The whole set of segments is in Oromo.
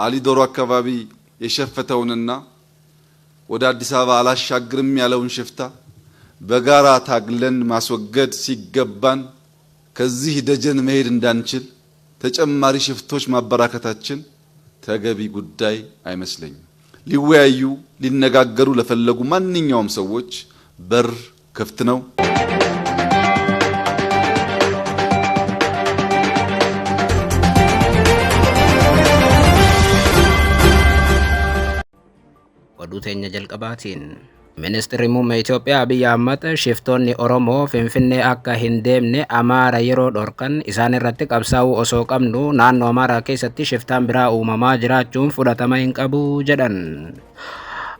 አሊዶሮ አካባቢ የሸፈተውንና ወደ አዲስ አበባ አላሻግርም ያለውን ሽፍታ በጋራ ታግለን ማስወገድ ሲገባን ከዚህ ደጀን መሄድ እንዳንችል ተጨማሪ ሽፍቶች ማበራከታችን ተገቢ ጉዳይ አይመስለኝም። ሊወያዩ ሊነጋገሩ ለፈለጉ ማንኛውም ሰዎች በር ክፍት ነው። Oduu teenya jalqabaatiin Ministirri Muummee Itoophiyaa Abiyyi Ahmad shiftoonni Oromoo Finfinnee akka hin deemne Amaara yeroo dhorkan isaan irratti qabsaa'uu osoo qabnu naannoo Amaaraa keessatti shiftaan biraa uumamaa jiraachuun fudhatama hin qabu jedhan.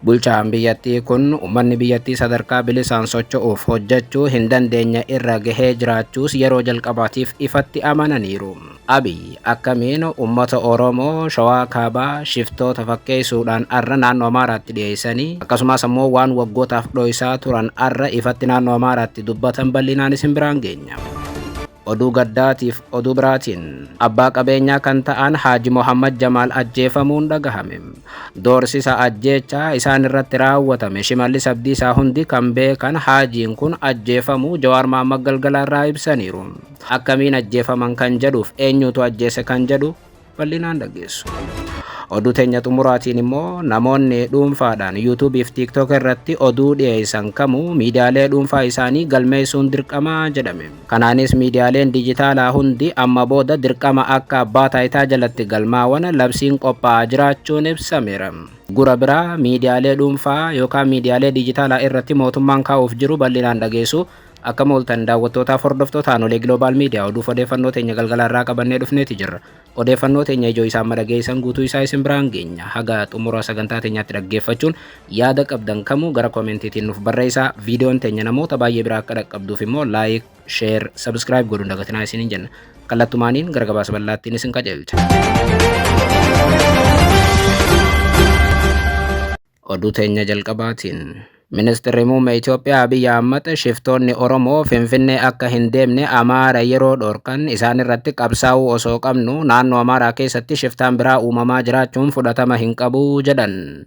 Bulchaan biyyattii kun uummanni biyyattii sadarkaa bilisaan socho'uuf hojjechuu hin dandeenye irra gahee jiraachuus yeroo jalqabaatiif ifatti amananiiru. Abiy akkamiin uummata Oromoo Shawaa Kaabaa shiftoota fakkeessuudhaan arra naannoo Amaaraatti dhiyeessanii akkasumas ammoo waan waggootaaf dho'isaa turan arra ifatti naannoo Amaaraatti dubbatan bal'inaan isin biraan geenya. Oduu gaddaatiif oduu biraatiin abbaa qabeenyaa kan ta'an Haaji Mohammad Jamaal ajjeefamuun dhagahame. Doorsisa ajjeechaa isaan irratti raawwatame Shimallis Abdiisaa hundi kan beekan Haajiin kun ajjeefamuu Jawaar Mohammad galgala irraa ibsaniiru. Akkamiin ajjeefaman kan jedhuuf eenyutu ajjeese kan jedhu bal'inaan dhageessu. Oduu teenya xumuraatiin immoo namoonni dhuunfaadhaan yuutuubii fi tiiktook irratti oduu dhiyeessan kamuu miidiyaalee dhuunfaa isaanii galmeessuun dirqama jedhame. Kanaanis miidiyaaleen dijitaalaa hundi amma booda dirqama akka abbaa taayitaa jalatti galmaawwan labsiin qophaa'aa jiraachuun ibsameera. Gura biraa miidiyaalee dhuunfaa yookaan miidiyaalee dijitaalaa irratti mootummaan kaa'uuf jiru bal'inaan dhageessu. Akka mooltan daawwattootaaf hordoftoota Aanolee Global Media oduuf odeeffannoo teenya galgala irraa qabannee dhufneeti jirra. Odeeffannoo teenya ijoo isaan madhageessan guutuu isaa isin biraan geenya. Haga xumura sagantaa teenyaatti dhaggeeffachuun yaada qabdan kamuu gara koomentiitiin nuuf barreessaa. Viidiyoon teenya namoota baay'ee biraa akka dhaqqabduuf immoo like, share, subscribe godhuun dagatinaa isiniin jenna. Kallattumaaniin gara gabaasa bal'aattiin isin qajeelcha. Oduu teenya jalqabaatiin Ministirri Muummee Itoophiyaa Abiyyi Ahmad shiftoonni Oromoo Finfinnee akka hin deemne Amaara yeroo dhorkan isaan irratti qabsaa'uu osoo qabnu naannoo Amaaraa keessatti shiftaan biraa uumamaa jiraachuun fudhatama hin qabu jedhan.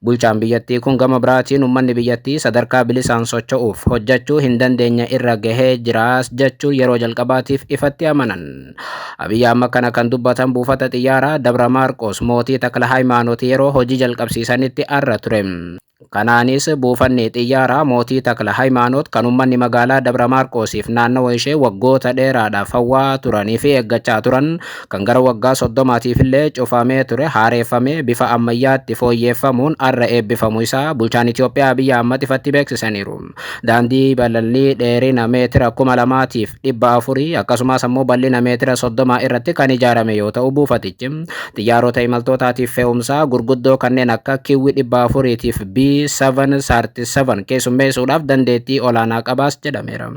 Bulchaan biyyattii kun gama biraatiin uummanni biyyattii sadarkaa bilisaan socho'uuf hojjechuu hin dandeenye irra gahee jiraas jechuun yeroo jalqabaatiif ifatti amanan. Abiyyi Ahmad kana kan dubbatan buufata xiyyaaraa Dabra Maarqos mootii Takla Hayimaanoot yeroo hojii jalqabsiisanitti arra ture. Kanaanis buufanni xiyyaaraa mootii Takla Hayimaanoot kan uummanni magaalaa Dabra Maarqoosiif naannawa ishee waggoota dheeraadhaaf hawwaa turanii fi eeggachaa turan kan gara waggaa 30tiif illee cufamee ture haareeffamee bifa ammayyaatti fooyyeffamuun arra eebbifamu isaa bulchaan Itoophiyaa Abiyyi Ahmad ifatti beeksisaniiru. Daandii balalii dheerina meetira 2400 akkasumas ammoo bal'ina meetira 30 irratti kan ijaarame yoo ta'u buufatichi xiyyaarota imaltootaatiif fe'umsaa gurguddoo kanneen akka kiwwi 400tiif B737 keessummeessuudhaaf dandeettii olaanaa qabaas jedhameera.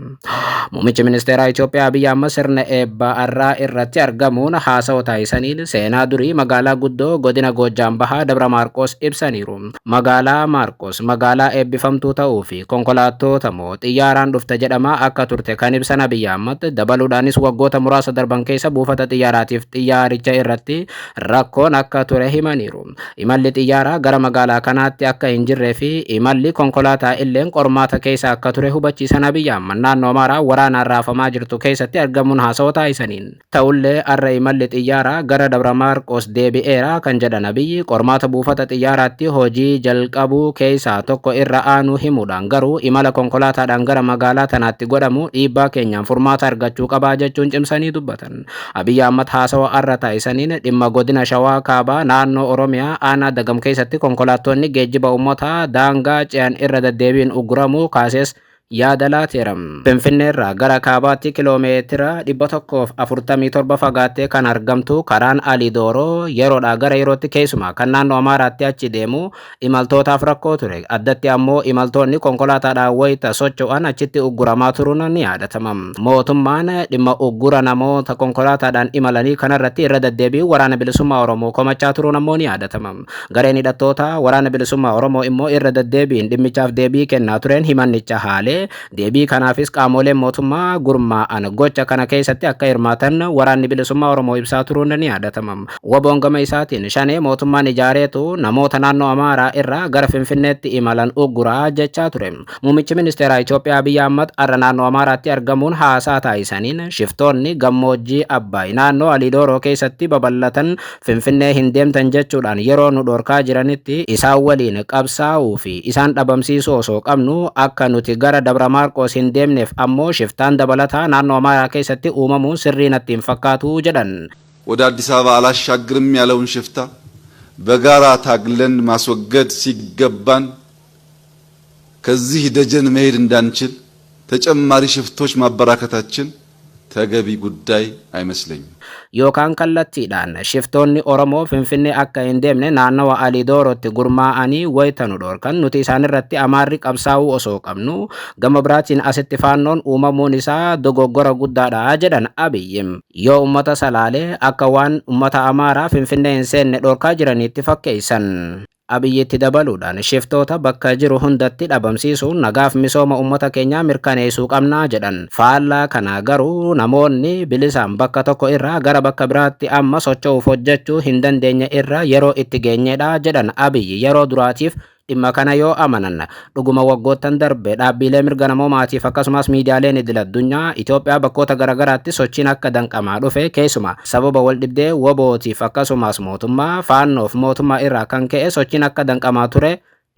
Muummichi ministeeraa Itoophiyaa Abiyyi Ahmad sirna eebbaa arraa irratti argamuun haasawa taasisaniin seenaa durii magaalaa guddoo godina Goojjaam Bahaa Dabra Maarqos ibsaniiru. Magaalaa Maarqos magaalaa eebbifamtuu ta'uu fi konkolaattota moo xiyyaaraan dhufte jedhamaa akka turte kan ibsan Abiyyi Ahmad dabaluudhaanis waggoota muraasa darban keessa buufata xiyyaaraatiif xiyyaaricha irratti rakkoon akka ture himaniiru. Imalli xiyyaaraa gara magaalaa kanaatti akka hin jirree fi imalli konkolaataa illeen qormaata keessa akka ture hubachiisan Abiyyi Ahmad naannoo Amaaraa waraanaan raafamaa jirtu keessatti argamuun haasawa taasisaniin. Ta'ullee arra imalli xiyyaaraa gara Dabra Maarqos deebi'eera kan jedhan Abiyyi qormaata buufata xiyyaaraatti hojii jalqabuu keessaa tokko irra aanuu himuudhaan garuu imala konkolaataadhaan gara magaalaa tanaatti godhamu dhiibbaa keenyaan furmaata argachuu qabaa jechuun cimsanii dubbatan. Abiyyi Ahmad haasawa arra taasisaniin dhimma godina Shawaa Kaabaa naannoo Oromiyaa aanaa Dagam keessatti konkolaattonni geejjiba uummataa daangaa ce'an irra deddeebiin uguramuu kaases yaada laateera. Finfinneerraa gara kaabaatti kiloomeetira 147 fagaattee kan argamtu karaan Alidooroo yeroodhaa gara yerootti keessumaa kan naannoo Amaaraatti achi deemu imaltootaaf rakkoo ture. Addatti ammoo imaltoonni konkolaataadhaan wayita socho'an achitti ugguramaa turuun ni yaadatama. Mootummaan dhimma uggura namoota konkolaataadhaan imalanii kanarratti irra deddeebiin waraana bilisummaa Oromoo komachaa turuun ammoo ni yaadatama. Gareen hidhattoota waraana bilisummaa Oromoo immoo irra deddeebiin dhimmichaaf deebii kennaa tureen himannicha haale. gaafate. Deebii kanaafis qaamoleen mootummaa gurmaa'an gocha kana keessatti akka hirmaatan Waraanni Bilisummaa Oromoo ibsaa turuun ni yaadatama. WBOn gama isaatiin Shanee mootummaan ijaareetu namoota naannoo Amaaraa irraa gara Finfinneetti imalan ugguraa jechaa ture. Muummichi ministeeraa Itoophiyaa Abiyyi Ahmad har'a naannoo Amaaraatti argamuun haasaa taasisaniin shiftoonni gammoojjii Abbaay naannoo Aliidooroo keessatti babal'atan Finfinnee hin deemtan jechuudhaan yeroo nu dhorkaa jiranitti isaan waliin qabsaa'uu fi isaan dhabamsiisuu osoo qabnu akka nuti gara Dabra Maarqoos hin deemneef ammoo shiftaan dabalataa naannoo Amaaraa keessatti uumamuun sirrii natti hin fakkaatu jedhan. ወደ አዲስ አበባ አላሻግርም ያለውን ሽፍታ በጋራ ታግለን ማስወገድ ሲገባን ከዚህ ደጀን መሄድ እንዳንችል ተጨማሪ ሽፍቶች ማበራከታችን ተገቢ ጉዳይ አይመስለኝም። Yookaan kallattiidhaan shiftoonni Oromoo Finfinnee akka hin deemne naannawa Aliidoorootti gurmaa'anii wayita nu dhorkan nuti isaanirratti Amaarri qabsaa'uu osoo qabnu gama biraatiin asitti faannoon uumamuun isaa dogoggora guddaadha jedhan Abiyyi. Yoo ummata Salaalee akka waan ummata Amaaraa Finfinnee hin seenne dhorkaa jiraniitti fakkeessan. Abiyyitti dabaluudhaan shiftoota bakka jiru hundatti dhabamsiisuun nagaaf misooma ummata keenyaa mirkaneessuu qabnaa jedhan. Faallaa kana garuu namoonni bilisaan bakka tokko irraa gara bakka biraatti amma socho'uuf hojjechuu hin dandeenye irra yeroo itti geenyedha jedhan Abiyyi yeroo duraatiif dhimma kana yoo amanan. Dhuguma waggoottan darbe dhaabbilee mirga namoomaatiif akkasumas miidiyaaleen idil addunyaa Itoophiyaa bakkoota garaagaraatti sochiin akka danqamaa dhufe, keessuma sababa waldhibdee WBOtiif akkasumas mootummaa faannoof mootummaa irraa kan ka'e sochiin akka danqamaa ture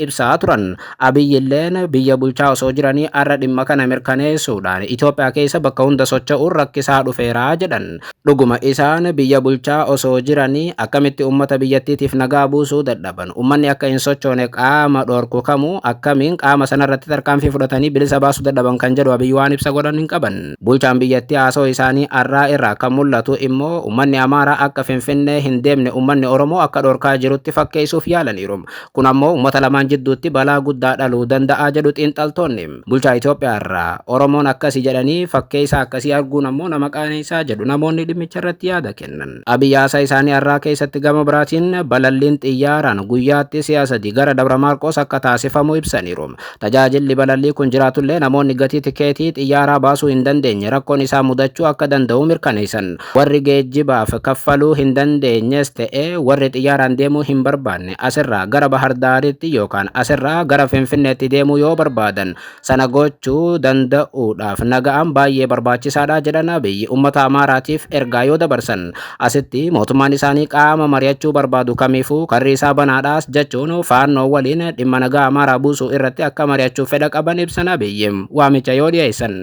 ibsaa turan. Abiyyilleen biyya bulchaa osoo jiranii har'a dhimma kana mirkaneessuudhaan Itoophiyaa keessa bakka hunda socho'uun rakkisaa dhufeeraa jedhan. Dhuguma isaan biyya bulchaa osoo jiranii akkamitti uummata biyyattiitiif nagaa buusuu dadhaban? Uummanni akka hin sochoone qaama dhorku kamuu akkamiin qaama sanarratti tarkaanfii fudhatanii bilisa baasuu dadhaban kan jedhu Abiyyi waan ibsa godhan hin qaban. Bulchaan biyyattii haasoo isaanii har'aa irraa kan mul'atu immoo uummanni Amaaraa akka Finfinnee hin deemne uummanni Oromoo akka dhorkaa jirutti fakkeessuuf yaalaniiru. Kun ammoo uummata lamaan jidduutti balaa guddaa dhaluu danda'a jedhu xiinxaltoonni. Bulchaa Itoophiyaa irraa Oromoon akkasii jedhanii fakkeessaa akkasii arguun ammoo nama qaaneessaa jedhu namoonni dhimmicha irratti yaada kennan. Abiyyi haasaa isaanii har'aa keessatti gama biraatiin balalliin xiyyaaraan guyyaatti si'a 3 gara Dabra Maarqoos akka taasifamu ibsaniiru. Tajaajilli balallii kun jiraatullee namoonni gatii tikeetii xiyyaaraa baasuu hin dandeenye rakkoon isaa mudachuu akka danda'u mirkaneessan. Warri geejjibaaf kaffaluu hin dandeenyes ta'e warri xiyyaaraan deemuu hin barbaanne asirraa gara Bahar Daaritti yookaan asirraa gara Finfinneetti deemuu yoo barbaadan sana gochuu danda'uudhaaf naga'aan baay'ee barbaachisaadha jedhan Abiyyi uummata Amaaraatiif ergaa yoo dabarsan. Asitti mootummaan isaanii qaama mari'achuu barbaadu kamiifuu karri isaa banaadhaas jechuun faannoo waliin dhimma nagaa Amaaraa buusuu irratti akka mari'achuuf fedha qaban ibsan Abiyyi waamicha yoo dhiyeessan.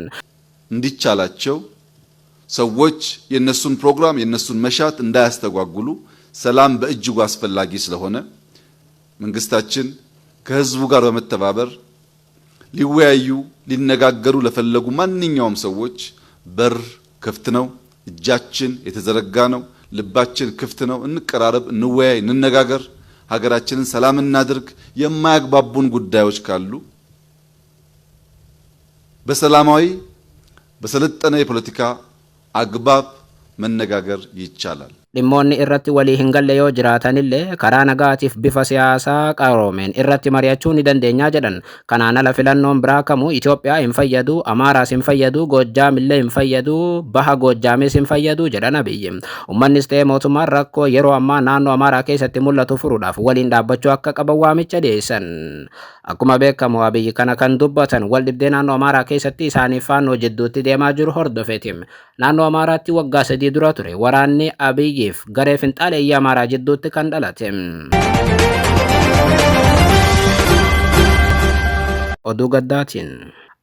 እንዲቻላቸው ሰዎች የነሱን ፕሮግራም የነሱን መሻት እንዳያስተጓጉሉ ሰላም በእጅጉ አስፈላጊ ስለሆነ መንግስታችን ከህዝቡ ጋር በመተባበር ሊወያዩ ሊነጋገሩ ለፈለጉ ማንኛውም ሰዎች በር ክፍት ነው። እጃችን የተዘረጋ ነው። ልባችን ክፍት ነው። እንቀራረብ፣ እንወያይ፣ እንነጋገር፣ ሀገራችንን ሰላም እናድርግ። የማያግባቡን ጉዳዮች ካሉ በሰላማዊ በሰለጠነ የፖለቲካ አግባብ መነጋገር ይቻላል። Dhimmoonni irratti walii hin galle yoo jiraatanillee karaa nagaatiif bifa siyaasaa qaroomeen irratti mari'achuu ni dandeenya jedhan. Kanaan ala filannoon biraa kamuu Itoophiyaa hin fayyadu, Amaaraas hin fayyadu, Goojjaamillee hin fayyadu, Baha Goojjaamis hin fayyadu jedhan Abiyyi. Uummannis ta'e mootummaan rakkoo yeroo ammaa naannoo Amaaraa keessatti mul'atu furuudhaaf waliin dhaabbachuu akka qaban waamicha dhiyeessan. Akkuma beekamu Abiyyi kana kan dubbatan wal dhibdee naannoo Amaaraa keessatti isaaniif faannoo jidduutti deemaa jiru hordofeeti. Naannoo Amaaraatti waggaa 3 dura ture waraanni Abiyyiif garee finxaaleeyyii Amaaraa jidduutti kan dhalate. Oduu gaddaatiin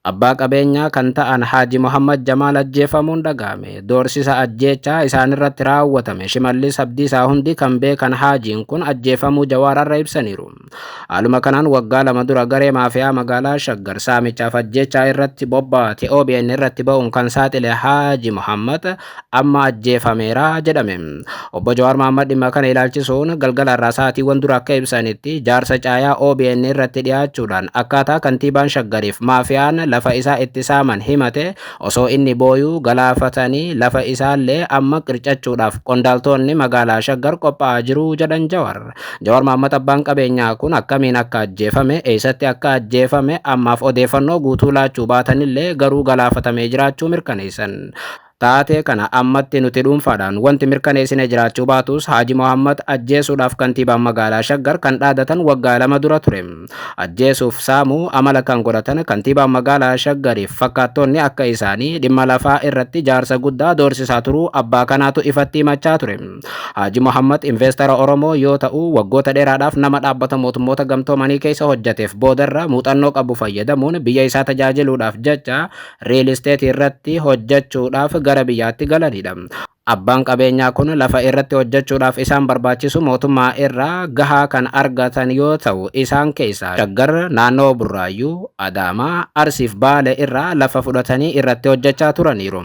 abbaa qabeenyaa kan ta'an Haaji Muhammad Jamaal ajjeefamuun dhaga'ame. Doorsisa ajjeechaa isaanirratti raawwatame Shimallis Abdiisaa hundi kan beekan Haajiin kun ajjeefamuu Jawaararra ibsaniiru. Haaluma kanaan waggaa 2 dura garee maafiyaa magaalaa Shaggar saamichaaf ajjeechaa irratti bobbaate OBN irratti ba'uun kan saaxile Haaji Muhammad amma ajjeefameera jedhame. Obbo Jawaar Mohammad dhimma kana ilaalchisuun galgala irraa sa'aatiiwwan dura akka ibsanitti jaarsa caayaa OBN irratti dhiyaachuudhaan akkaataa kantiibaan Shaggariif maafiyaan lafa isaa itti saaman himate osoo inni booyuu galaafatanii lafa isaallee amma qircachuudhaaf qondaaltonni magaalaa Shaggar qophaa'aa jiru jedhan Jawar. Jawar Mohaammed abbaan qabeenyaa kun akkamiin akka ajjeefame, eessatti akka ajjeefame ammaaf odeeffannoo guutuu laachuu baatanillee garuu galaafatamee jiraachuu mirkaneessan. Taatee kana ammatti nuti dhuunfaadhaan wanti mirkaneessine jiraachuu baatus Haaji Mohaammed ajjeesuudhaaf kantiibaan magaalaa Shaggar kan dhaadatan waggaa 2 dura ture. Ajjeesuuf saamuu amala kan godhatan kantiibaan magaalaa Shaggariif fakkaattonni akka isaanii dhimma lafaa irratti jaarsa guddaa doorsisaa turuu abbaa kanaatu ifatti himachaa ture. Haaji Mohaammed investara Oromoo yoo ta'u waggoota dheeraadhaaf nama dhaabbata mootummoota gamtoomanii keessa hojjateef boodarra muuxannoo qabu fayyadamuun biyya isaa tajaajiluudhaaf jecha real estate irratti hojjechuudhaaf gara biyyaatti galanidha. Abbaan qabeenyaa kun lafa irratti hojjechuudhaaf isaan barbaachisu mootummaa irraa gahaa kan argatan yoo ta'u isaan keessaa Shaggar, naannoo Burraayyuu, Adaamaa, Arsiif Baale irraa lafa fudhatanii irratti hojjechaa turaniiru.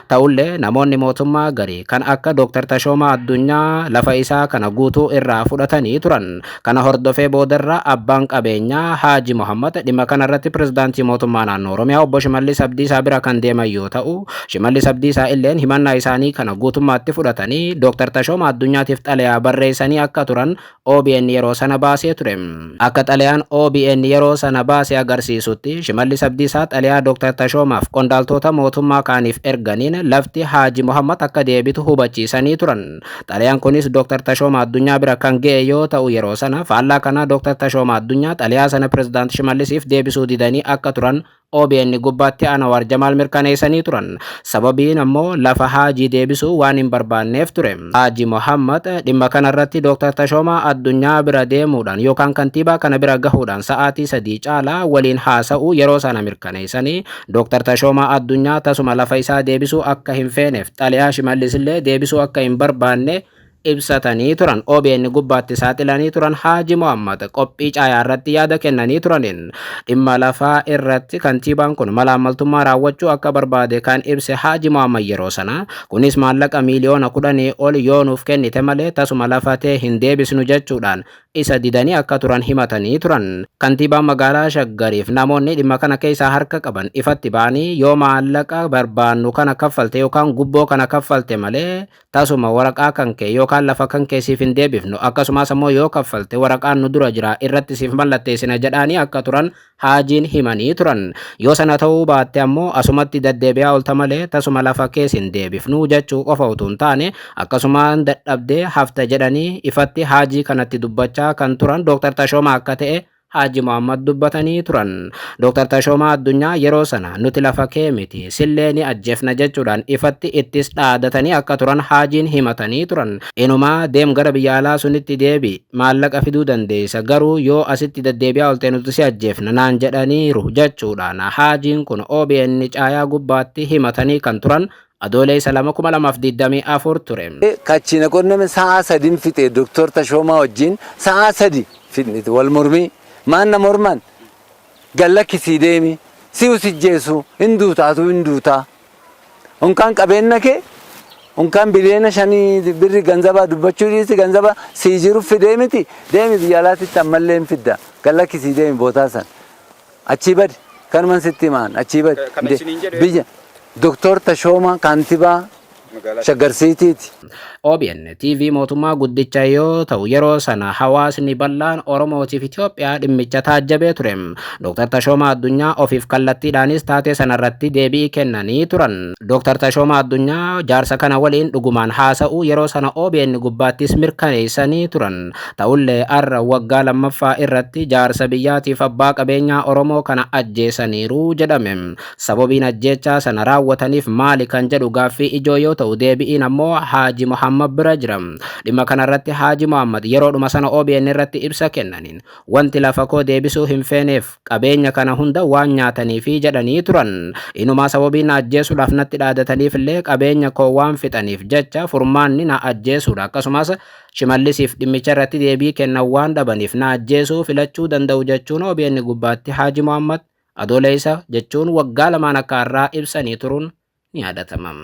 Ta'ullee namoonni mootummaa garii kan akka Dr. Tashoomaa Addunyaa lafa isaa kana guutuu irraa fudhatanii turan. Kana hordofee boodarra abbaan qabeenyaa Haaji Mohammad dhimma kanarratti pirezidaantii mootummaa naannoo Oromiyaa obbo Shimallis Abdiisaa bira kan deeman yoo ta'u Shimallis Abdiisaa illeen himannaa isaanii kana guutummaatti fudhatanii Dr. Tashoomaa Addunyaatiif xalayaa barreessanii akka turan OBN yeroo sana baasee ture. Akka xalayaan OBN yeroo sana baase agarsiisutti Shimallis Abdiisaa xalayaa Dr. Tashoomaaf qondaaltota mootummaa kaaniif erganiin lafti Haaji Mohammad akka deebitu hubachiisanii turan. Xalayaan kunis Dr. Tashoomaa Addunyaa bira kan ga'e yoo ta'u yeroo sana faallaa kanaa Dr. Tashoomaa Addunyaa xalayaa sana pirezidaant Shimallisiif deebisuu didanii akka turan OBN gubbaatti Anwaar Jamaal mirkaneessanii turan. Sababiin ammoo lafa Haajii deebisuu waan hin barbaanneef ture. Haaji Mohammad dhimma kanarratti Dr. Tashoomaa Addunyaa bira deemuudhaan yookaan kantiibaa kana bira gahuudhaan sa'aatii 3 caalaa waliin haasa'uu yeroo sana mirkaneessanii Dr. Tashoomaa Addunyaa tasuma lafa isaa deebisuu akka hin feeneef xalayaa Shimallis illee deebisuu akka hin barbaanne ibsatanii turan. OBN gubbaatti saaxilanii turan Haaji Mohammad qophii caayaa irratti yaada kennanii turaniin dhimma lafaa irratti kantiibaan kun malaammaltummaa raawwachuu akka barbaade kan ibse Haaji Mohammad yeroo sana kunis maallaqa miiliyoona 10 ol yoo nuuf kennite malee tasuma lafa tee hin deebisnu jechuudhaan isa didanii akka turan himatanii turan. Kantiibaan magaalaa Shaggariif namoonni dhimma kana keessaa harka qaban ifatti ba'anii yoo maallaqa barbaannu kana kaffalte yookaan gubboo kana kaffalte malee tasuma waraqaa kan kee yookaan lafa kan kee siif hin deebifnu akkasumas ammoo yoo kaffalte waraqaan nu dura jira irratti siif mallatteessina jedhaanii akka turan Haajiin himanii turan. Yoo sana ta'uu baatte ammoo asumatti daddeebi'aa oolta malee tasuma lafa kees hin deebifnu jechuu qofa utuu hin taane akkasumaan dadhabdee hafta jedhanii ifatti Haajii kanatti dubbachaa kan turan Dr. Tashoomaa akka ta'e Haaji Mohammad dubbatanii turan. Dr. Tashoomaa Addunyaa yeroo sana nuti lafa kee miti sillee ni ajjeefna jechuudhaan ifatti ittis dhaadatanii akka turan Haajiin himatanii turan. Inumaa deem gara biyya alaa sunitti deebi maallaqa fiduu dandeessa garuu yoo asitti deddeebi'aa oolte nuti si ajjeefna naan jedhaniiru jechuudhaan Haajiin kun OBN caayaa gubbaatti himatanii kan turan Adoolessa 2, 2024 ture. Kachi na qunname sa'a sadin fixe Doktor Tashoomaa wajjin sa'a 3 fixne wal mormii maan na morman gad lakkisii deemi si'u sijjeessu hin duuta atuu hin duutaa unkaan qabeenna kee unkaan biliyoona 5 birri ganzabaa dubbachuu dhiisi ganzaba sii jiru fidee miti deemi biyya alaatitti ammallee hin fidda gad lakkisii deemi bootaa san achii badi kanuman sitti himaan achii badi Kana isiniin jedhe biyya Doktor Tashoomaa kaantibaa magaalaa Shaggar Siitiiti. OBN TV mootummaa guddicha yoo ta'u yeroo sana hawaasni bal'aan Oromootiif Itoophiyaa dhimmicha taajjabee ture. Dr. Tashoomaa Addunyaa ofiif kallattiidhaanis taatee sanarratti deebii kennanii turan. Dr. Tashoomaa Addunyaa jaarsa kana waliin dhugumaan haasa'uu yeroo sana OBN gubbaattis mirkaneessanii turan. Ta'ullee har'a waggaa lammaffaa irratti jaarsa biyyaatiif abbaa qabeenyaa Oromoo kana ajjeesaniiru jedhame. Sababiin ajjeechaa sana raawwataniif maali kan jedhu gaaffii ijoo yoo ta'u deebi'iin ammoo Haaji Mohammad bira jira. Dhimma kanarratti Haaji Mohammad yeroodhuma sana OBN irratti ibsa kennaniin wanti lafa koo deebisuu hin feeneef qabeenya kana hunda waan nyaataniifi jedhanii turan. Inumaa sababii na ajjeesuudhaaf natti dhaadataniif illee qabeenya koo waan fixaniif jecha furmaanni na ajjeesuudha. Akkasumas Shimallisiif dhimmicha irratti deebii kennan waan dhabaniif na ajjeesuu filachuu danda'u jechuun OBN gubbaatti Haaji Mohammad Adoolessa jechuun waggaa lamaan akka har'aa ibsanii turuun ni yaadatama.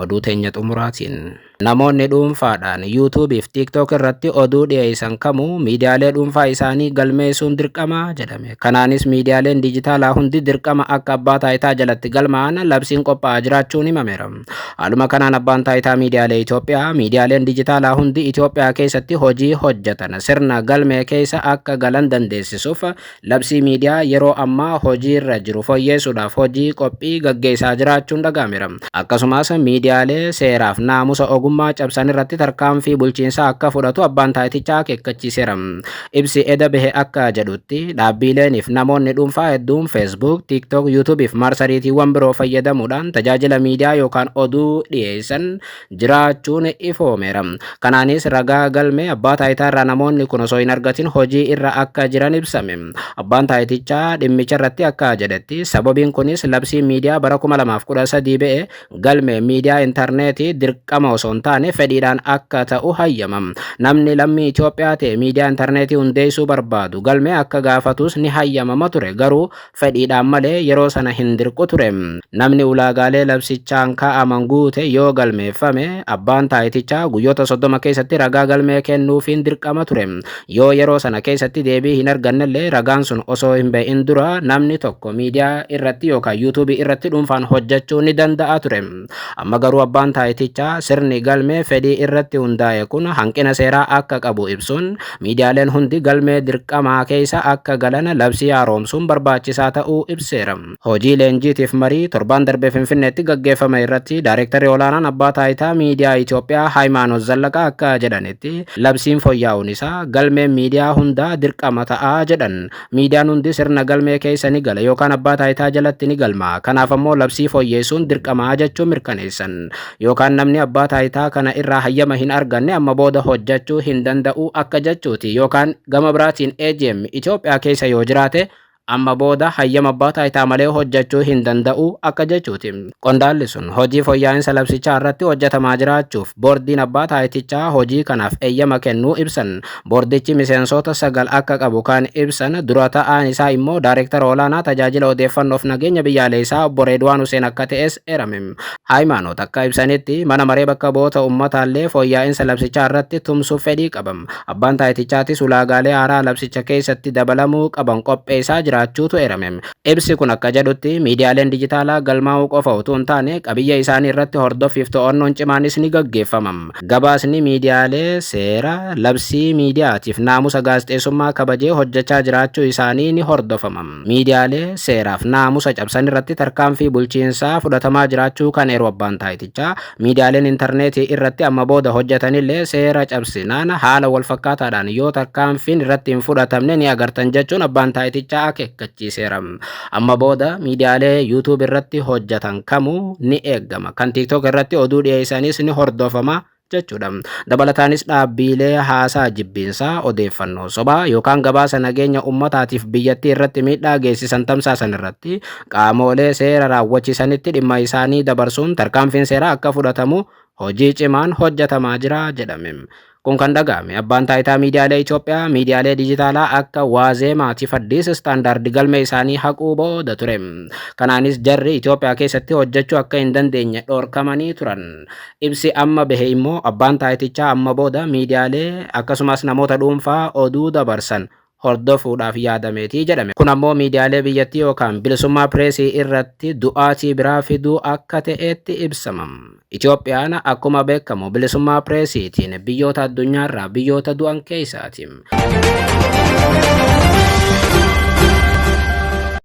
Oduu teenya xumuraatiin. Namoonni dhuunfaadhaan YouTube fi TikTok irratti oduu dhiyeessan kamuu miidiyaalee dhuunfaa isaanii galmeessuun dirqama jedhame. Kanaanis miidiyaaleen dijitaalaa hundi dirqama akka abbaa taayitaa jalatti galmaa'an labsiin qophaa'aa jiraachuun himameera. Haaluma kanaan abbaan taayitaa miidiyaalee Itoophiyaa miidiyaaleen dijitaalaa hundi Itoophiyaa keessatti hojii hojjetan sirna galmee keessa akka galan dandeessisuuf labsii miidiyaa yeroo ammaa hojiirra jiru fooyyeessuudhaaf hojii qophii gaggeessaa jiraachuun dhaga'ameera. Akkasumas miidiyaalee seeraaf naamusa ogummaa cabsan irratti tarkaanfii bulchiinsaa akka fudhatu abbaan taayitichaa akeekkachiiseera. Ibsi eda bahe akka jedhutti dhaabbileeniif namoonni dhuunfaa hedduun Facebook, TikTok, YouTube fi marsariitiiwwan biroo fayyadamuudhaan tajaajila miidiyaa yookaan oduu dhiyeessan jiraachuun ifoomeera. Kanaanis ragaa galmee abbaa taayitaa irraa namoonni kun osoo hin argatin hojii irra akka jiran ibsame. Abbaan taayitichaa dhimmicha irratti akka jedhetti sababiin kunis labsii miidiyaa bara 2013 ba'e galmee miidiyaa intarneetii dirqama osoo hin taane fedhiidhaan akka ta'u hayyama. Namni lammii Itoophiyaa ta'e miidiyaa intarneetii hundeessuu barbaadu galmee akka gaafatus ni hayyamama ture, garuu fedhiidhaan malee yeroo sana hin dirqu ture. Namni ulaagaalee labsichaan kaa'aman guute yoo galmeeffame abbaan taayitichaa guyyoota 30 keessatti ragaa galmee kennuufiin dirqama ture. Yoo yeroo sana keessatti deebii hin argannellee ragaan sun osoo hin ba'in dura namni tokko miidiyaa irratti yookaan yuutuubii irratti dhuunfaan hojjechuu ni danda'a ture. Amma garuu abbaan taayitichaa sirni galmee fedhii irratti hundaa'e kun hanqina seeraa akka qabu ibsuun miidiyaaleen hundi galmee dirqamaa keessa akka galan labsii haaromsuun barbaachisaa ta'uu ibseera. Hojii leenjiitiif marii torbaan darbe Finfinneetti gaggeeffame irratti daayirektarri olaanaan abbaa taayitaa miidiyaa Itoophiyaa Hayimaanoot Zallaqaa akka jedhanitti labsiin fooyya'uun isaa galmeen miidiyaa hundaa dirqama ta'aa jedhan. Miidiyaan hundi sirna galmee keessa ni gala yookaan abbaa taayitaa jalatti ni galma. Kanaaf ammoo labsii fooyyeessuun dirqamaa jechuun mirkaneessan. Yookaan namni abbaa taayitaa kana irraa hayyama hin arganne amma booda hojjechuu hin danda'u akka jechuuti. Yookaan gama biraatiin AGM Itoophiyaa keessa yoo jiraate amma booda hayyama abbaa taayitaa malee hojjechuu hin danda'u akka jechuuti. Qondaalli sun hojii fooyya'insa labsichaa irratti hojjetamaa jiraachuuf boordiin abbaa taayitichaa hojii kanaaf eeyyama kennuu ibsan. Boordichi miseensota 9 akka qabu kan ibsan dura ta'aan isaa immoo daayirektara olaanaa tajaajila odeeffannoof nageenya biyyaalessaa obbo Reedwaan Huseen akka ta'es eerame. Hayimaanoot akka ibsanitti mana maree bakka bu'oota uummataallee fooyya'insa labsichaa irratti tumsuuf fedhii qabam. Abbaan taayitichaatis ulaagaalee haaraa labsicha keessatti dabalamuu qaban qopheessaa jiraachuutu eerame. Ibsi kun akka jedhutti miidiyaaleen dijitaalaa galmaa'uu qofa utuu hin taane qabiyyee isaanii irratti hordoffiif to'annoon cimaanis ni gaggeeffama. Gabaasni miidiyaalee seera labsii miidiyaatiif naamusa gaazexeessummaa kabajee hojjechaa jiraachuu isaanii ni hordofama. Miidiyaalee seeraaf naamusa cabsan irratti tarkaanfii bulchiinsaa fudhatamaa jiraachuu kan eeru abbaan taayitichaa miidiyaaleen intarneetii irratti amma booda hojjetanillee seera cabsinaan haala walfakkaataadhaan yoo tarkaanfiin irratti hin fudhatamne ni agartan jechuun abbaan taayitichaa akeekkachiiseera. Amma booda miidiyaalee YouTube irratti hojjetan kamuu ni eegama. Kan TikTok irratti oduu dhiyeessanis ni hordofama jechuudha. Dabalataanis dhaabbilee haasaa jibbiinsaa odeeffannoo sobaa yookaan gabaasa nageenya uummataatiif biyyattii irratti miidhaa geessisan tamsaasan irratti qaamolee seera raawwachiisanitti dhimma isaanii dabarsuun tarkaanfiin seeraa akka fudhatamu hojii cimaan hojjetamaa jira jedhame. Kun kan dhaga'ame abbaan taayitaa miidiyaalee Itoophiyaa miidiyaalee dijitaalaa akka waazeemaatiif Addis Standard galmee isaanii haquu booda ture. Kanaanis jarri Itoophiyaa keessatti hojjechuu akka hin dandeenye dhorkamanii turan. Ibsi amma bahe immoo abbaan taayitichaa amma booda miidiyaalee akkasumas namoota dhuunfaa oduu dabarsan hordofuudhaaf yaadameetii jedhame. Kun ammoo miidiyaalee biyyattii yookaan bilisummaa pireesii irratti du'aatii biraa fiduu akka ta'etti ibsama. Itoophiyaan akkuma beekamu bilisummaa pireesiitiin biyyoota addunyaarraa biyyoota du'an keessaati.